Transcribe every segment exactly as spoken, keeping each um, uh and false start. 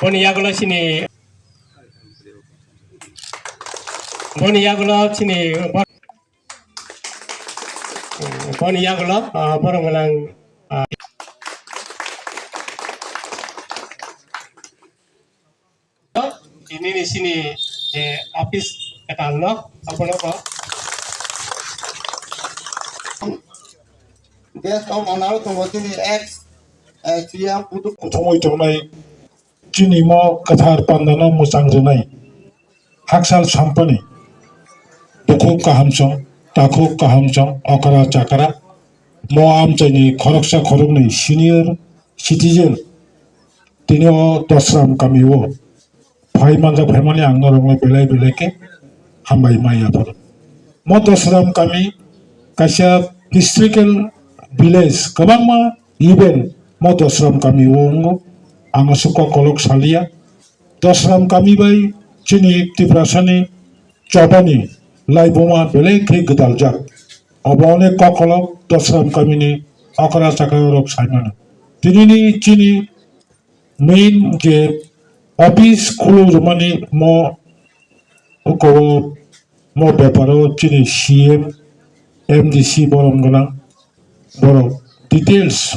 Boni yagulo chini, boni yagulo chini, boni yagulo, ah, borok gwnang, ah, tini ni chini je office kwtal no, abono bo. Guest of honor tongo chini ex, eh, C M Putu. Kuthumwi tongnai chini mo kwthar pandano mwchang rwnai. Haksal sampani bukhuk kahamsong, takhuk kahamsong, okra chakra, mo amchaini khoroksa khoroknwi senior citizen, tini o Dosram kami o phai manjak phaimani ang norokno belai belai khe hambai maya phano. Mo Dosram kami kaisa historical village, kwbangma event mo Dosram kami o wngo. Ang aswk kok kolok saliya. Dosram kami bai chini Tiprasani chobani laibuma belai khe gwdaljak. Obo onek kokolok Dosram kamini okra chakra rok saimano. Tinini chini main je office khuluk rwmani mo uko mo beparo chini C M, M D C borom gwnang borok details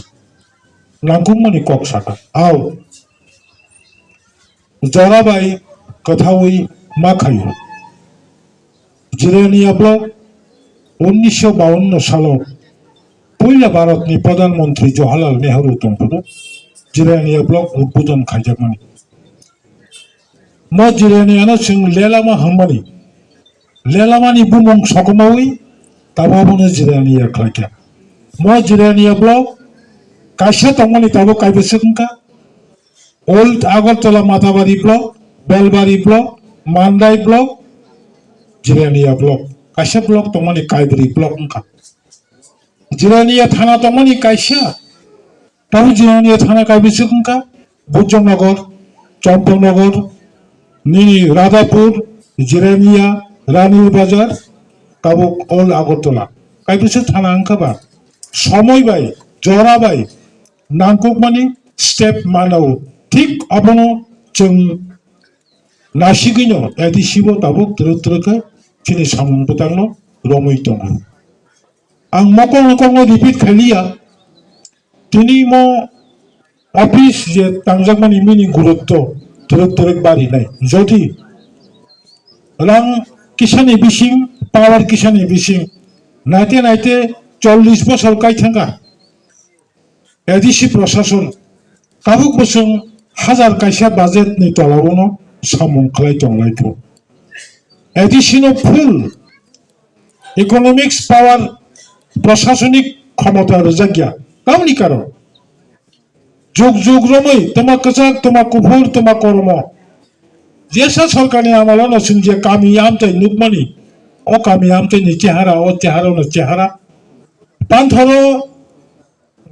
nangkukmani kok saka. Au jora bai kwthaui ma khaio. Jirania block unnisho bawanno salo puila Bharatni Pradhan Mantri Jawaharlal Nehru tongphuru Jirania block udbodhon khaijakmani. Mo Jiraniano chwng lelama hwnmani, lelamani bumung sokomaui tabuk abono Jirania khlaikha. Mo Jirania block kaisa tongmani tabuk kaibwswk wngkha. Old Agartala Matabari block, Belbari block, Mandai block, Jirania block. Kaisa block tongmani kaibri block wngkha. Jirania thana tongmani kaisa. Tabuk Jirania thana kaibwswk wngkha Bujongnagar, Champaknagar, nini Radhapur, Jirania, Ranir Bazar, tabuk Old Agartala. Kaibwswk thana wngkha ba. Somoi bai, jora bai, nangkukmani step manao. Thik abono chwng nasigwino A D C bo tabuk twrwk twrwk khe chini samung bwtangno romwi tongo. Ang mokol mokol no repeat khailiya, tini mo office je tangjakmani mini gurutto twrwk twrwk barinai. Jodi rang kisani bising, power kisani bising, naite naite chollish bosor kai thangkha. A D C prosason tabuk bwswng hajar kaisa budget ni tolao no samung khlai tonglaikho. A D C no full economics power, prosasonik khomota rwjakya. Tamoni karon jug jug romwi toma kwchak, toma kuphur, toma kormo. Jesa sorkarni amalo no chwng je kami amchai nukmani, o kami amchai ni chehara, o chehara no chehara. Panthoro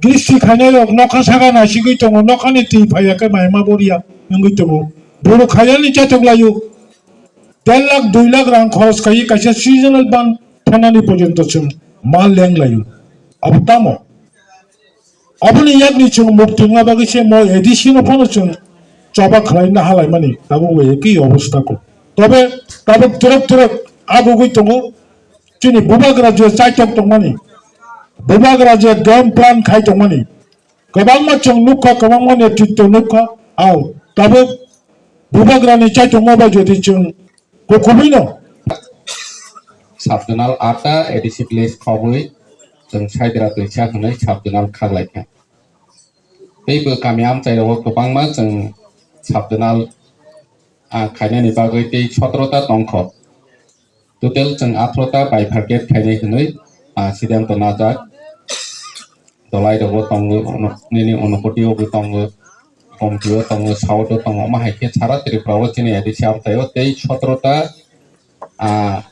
Gristi khainai rok nokha saka naisigwi tongo, nokhani twi phaiya khe maima boriya wngwi tongo. Borok khaiyani chatok laio. Ten lakh, dui lakh rang khoros khaiwi kaisa seasonal ban thanani porjonto chwng ma leng laio. Abo tamo? Aboni yakni chwng mukti wngna bagwi se mo A D C no phano chwng choba khlai na halaimani tabuk bo ekhi obostha kho. Tobe tabuk twrwk twrwk agugwi tongo. Chini bubagra je chaitok tongmani, bubagra je game plan khai tongmani, kwbangma chwng nukha, kwbangma netritwo nukha, au tabuk bubagrani chaitokma bai jodi chwng kukhubwino. Sub-zonal atta A D C village khobwi chwng Saidra Twisa hwnwi sub-zonal khaklaikha. Teibo kami amchai rogo kwbangma chwng sub-zonal, ah, khainani bagwi tei sotro ta tongkho. Total chwng atharo ta bifurcate khainai hwnwi, ah, siddhanto najak. Dolai rogo tongo, ono-, nini Unakoti o bo tongo, Gomti o tongo, South o tongo, omo hai khe sara Tripura o chini A D C amchai o tei sotro ta, ah,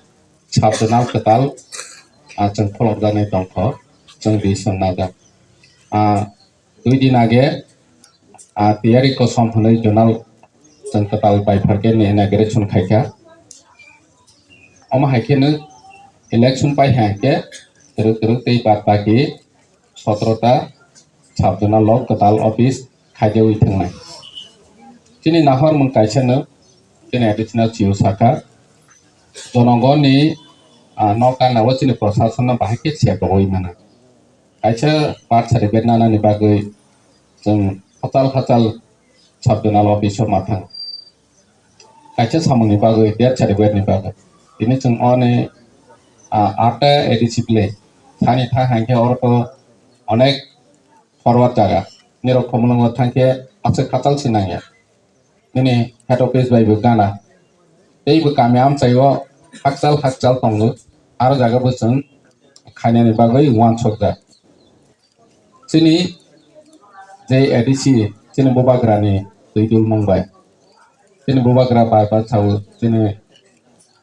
sub-zonal kwtal, ah, chwng pholokjaknai tongkho, chwng decision najak. Ah, dui din age, ah, tiyari kosom hwnwi zonal chwng kwtal bifurcate ni inauguration khaikha. Omo hai kheno election pai hai khe twrwk twrwk tei bad baki sotro ta sub-zonal o kwtal office khaijawi thangnai. Chini nahormung kaisano chini additional C E O saka, jonogoni, ah, nok gana o chini prosason no bahai khe se rogwi mano. Kaisa birth certificate nanani bagwi chwng hotel hotel sub zonal office o ma thang. Kaisa samungni bagwi, death certificate ni bagwi. Tini chwng oni, ah, atta A D C village. Thani thang hangkhe oro to onek forward jaga. Nirok Khumulwngo thangkhe aswk khatal se nangya. Nini head office bai bo gana. Tei bo kami amchai o hakchal hakchal tongo. Aro jaga bo chwng khainani bagwi uansukjak. Chini je A D C, chini bubagrani twi dulmung bai. Chini bubagra bai bai sao, chini,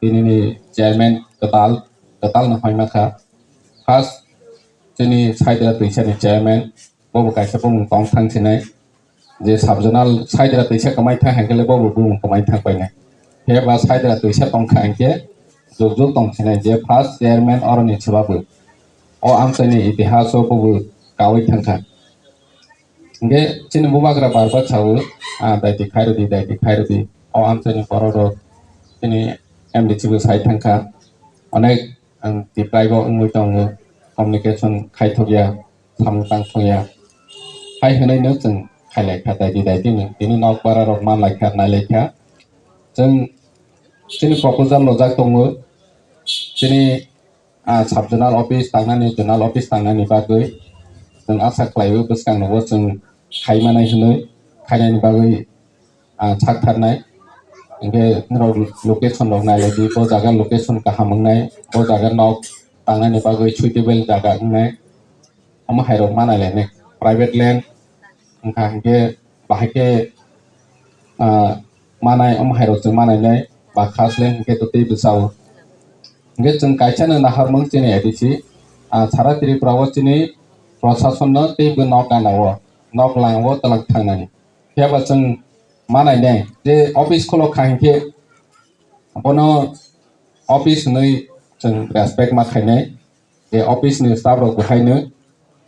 tinini chairman kwtal, kwtal no hoi ma kha. First, chini Saidra Twisani chairman, bobo kaisa bumung tong thang sinai. Je sub zonal Saidra Twisa kwmai thang hangkhe le bobo bumung kwmai thang painai. Phiya ba Saidra Twisa tong kha hangkhe jok jok tong sinai je first chairman oroni se babu. O amchaini itihas o bobo kawi thang kha. Hingke chini bubagra bar bar sao, ah, daiti khairodi, daiti khairodi. O amchaini borok rok chini M D C bo sai thang kha. Onek ang tipraibo wngwi tongo, communication khaithokya, samung tangthokya. Hai hwnwi no chwng khailai kha, daidi daidi no. Tini nok bara rok manlai kha, nailai kha. Chwng chini proposal lojak tongo, chini, ah, sub zonal office tangnani, zonal office tangnani bagwi chwng asa khlaiwi bwskang nogo chwng khai manai hwnwi, khainani bagwi, ah, sak tharnai. Hingke norok location rok nai lai di, bo jaga location kaham wngnai, bo jaga nok tangnani bagwi suitable jaga wngnai. Omo hai rok manai lainai. Private land wngkha hingke bahai khe, ah, manai, omo hai rok chwng manai nai, ba khas le hingke to tei bwsao. Hingke chwng kaisa no naharmung chini A D C, ah, sara Tripura o chini prosason no tei bo nok gana o, nok lang o twlang thangnani. Phiya ba chwng manai nai je office khulok kha hingke bono office hwnwi chwng respect ma khainai, je office ni staff rok bo haino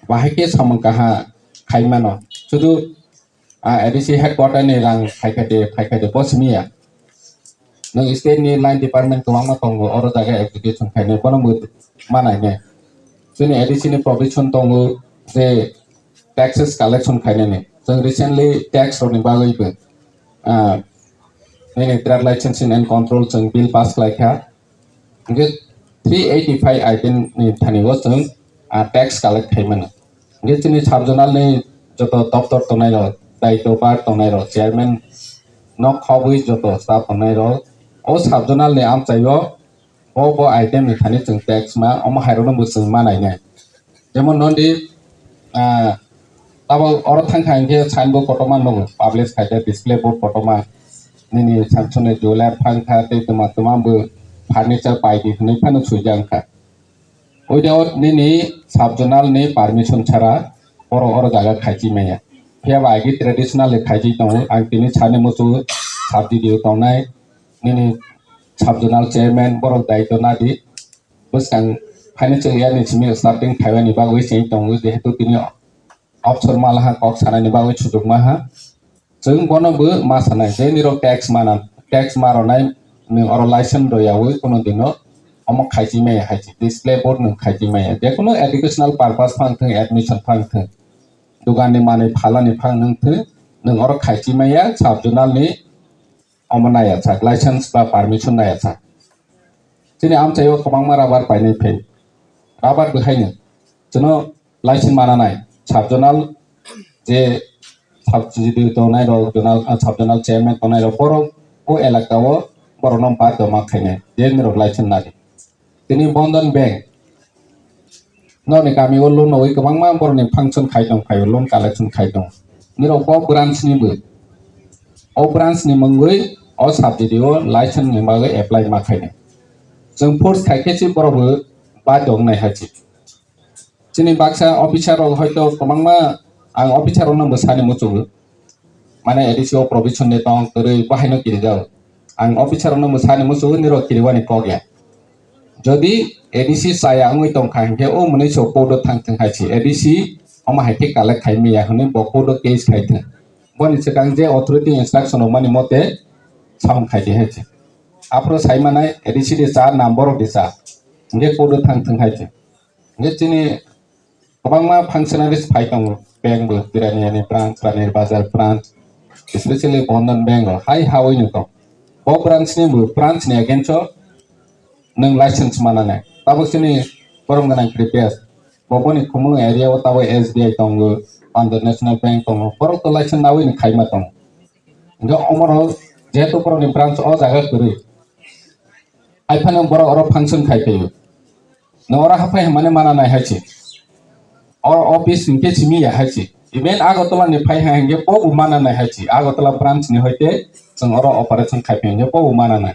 bahai khe samung kaha khai mano. Sudu, ah, A D C headquarter ni rang phaikha de, phaikha de, bo simi ya. Nwng state ni line department kwbangma tongo, oro jaga execution khainai, bono bo manai nai. Chini A D C ni provision tongo je taxes collection khainani. Chwng recently tax rokni bagwi bo, ah, nini trade licensing and control chwng bill pass khlai kha. Hingke three eighty five item ni thani o chwng, ah, tax collect khai mano. Hingke chini sub zonal ni joto doptor tongnai rok, daitwbar tongnai rok, chairman nok khobwi joto staff tongnai rok, o sub zonal ni amchai o bo bo item ni thani chwng tax ma, omo hai rok no bo chwng ma nai nai. Jemon non di, ah, abo oro thang kha hingke signboard kotorma nugo, publish khaijak display board kotorma, nini Samsung ni jeweler phang kha tei tuma tuma bo furniture pai di hwnwi phano swijak kha. Without nini sub zonal ni permission chara oro oro jaga khaiji maya. Phiya ba agi traditional ni khaiji tongo, ang tini sani muchungo sub D D O tongnai, nini sub zonal chairman borok daitw nadi. Bwskang financial year ni simi starting khaimani bagwi cheng tongo, jehetu tini option malaha kok sanani bagwi sujukmaha. Chwng bono bo ma sanai je nirok tax mana, tax ma rwnai, nwng oro license rwyawi kuno dino omo khaiji maya hai se, display board nwng khaiji maya, jekunu educational purpose phang thwng, admission phang thwng, dugan ni manwi phalani phang nwng thwng, nwng oro khaiji maya sub zonal ni omo naya sak, license ba permission naya sak. Chini amchaio kwbangma rubber painai phai. Rubber bo haino chwno license mana nai. Sub zonal je sub G D tongnai rok, zonal, ah, sub zonal chairman tongnai rok, borok o elaka o borok no bathoma khainai. Je nirok license nadi. Tini Bandhan Bank, nokni kami o loan rogwi kwbangma borokni function khai tong, khai o loan collection khai tong. Nirok bo branch ni bo, o branch ni mungwi o subsidy o license ni bagwi apply ma khainai. Chwng force khai khe se borok bo bathok nai hai se. Chini baksa officer rok hoito kwbangma, ang officer rok no bo sani muchungo. Mane A D C o provision de tong kwrwi bahaino kirijak. Ang officer no mwsani muchungo nirok kiriwani kok ya. Jodi A D C chaya wngwi tongkha hinkhe o mwnwi so court o thang thwng hai se A D C omo hai khe collect khai maya hwnwi bo court o case khai thwng. Boni swkang je authority instruction rwmani mote samung khai di hai se. Aphuru sai manai A D C de cha, nam borok de cha. Hingke court o thang thung hai se. Hingke chini kwbangma functionaries phai tongo, bank bo, Jirania ni branch, Rani Bazar branch, especially Bandhan Bank o hai hawi no tong. Bo branch ni bo, branch ni against o nwng license mananai. Tabuk chini borok gwnang previous. Bo boni Khumulwng area o tabuk S B I tongo, Punjab National Bank tongo. Borok to license nawi ni khaima tongo. Hingke omoro jehetu borok ni branch o jaga kwrwi. Hai phano borok oro function khai phaio. No oro haphai hwnmani mana nai hai se. Oro office hingke simi ya hai se. Even Agartala ni phai hai hingke bo bo mana nai hai se. Agartala branch ni hoite chwng oro operation khai phaio hingke bo bo mana nai.